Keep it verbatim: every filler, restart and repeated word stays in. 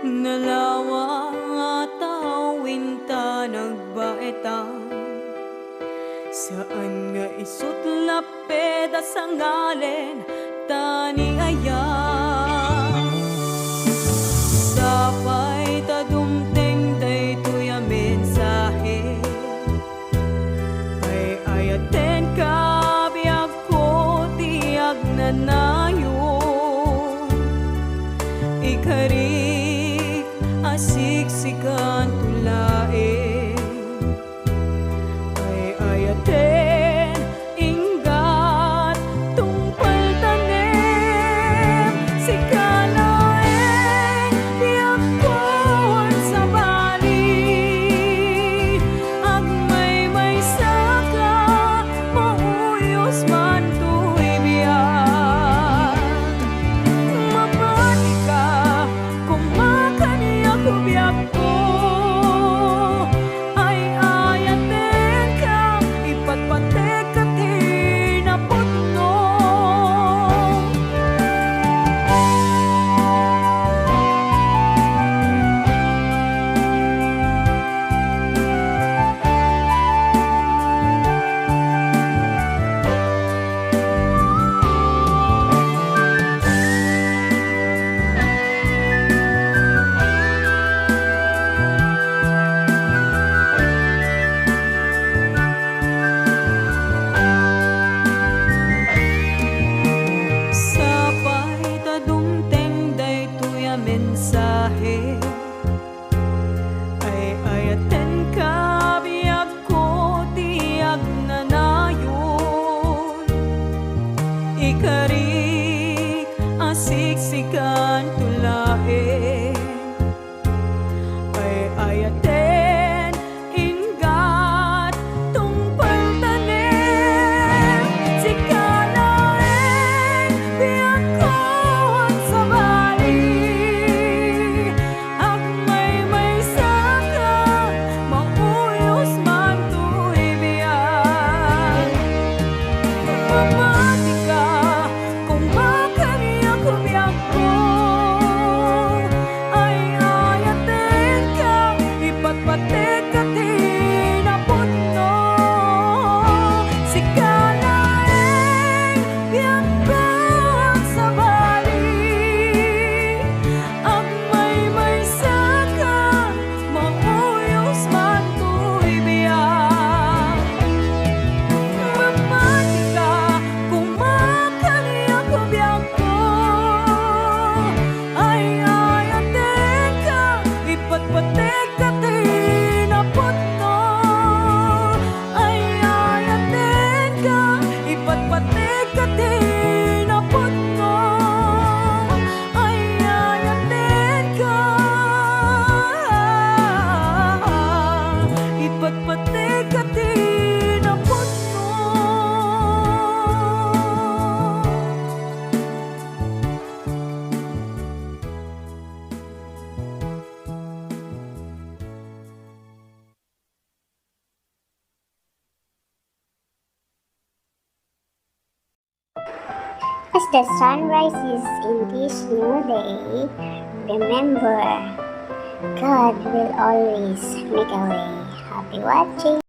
Nalawa nga tao inta nagbaetan, saan nga isut' lapped a sangalen ta ni ayat. Sapay ta dumteng daytoy a mensahe. Ay-ayatenka, biagko, ti agnanayon. Ikarik a siksikan to laeng. Ay-ayaten, inggat, tungpal tanem, sika laeng, biagko, agsabali. Agmaymaysaka, mauyos man toy biag. Mamatika, koma kaniak, biagko. Ay-ayatenka, ipatpatekka ti napudno. Sapay ta dumteng daytoy a mensahe. Ay-ayatenka, biagko, ti agnanayon. Ikarik a siksikan to laeng. Ay-ayaten, inggat, tungpal tanem, sika laeng, biagko, agsabali. Agmaymaysaka, mauyos man toy biag. Mamatika, koma kaniak, biagko. Ay-ayatenka, ipatpatekka ti napudno. Sika laeng, biagko, agsabali. Agmaymaysaka, mauyos man toy biag. Mamatika, koma kaniak, biagko. Ay-ayatenka, ipatpatekka ti napudno. Ay-ayatenka, ipatpatekka ti napudno. Ay-ayatenka, ipatpatekka ti napudno. As the sun rises in this new day, remember, God will always make a way. Happy watching!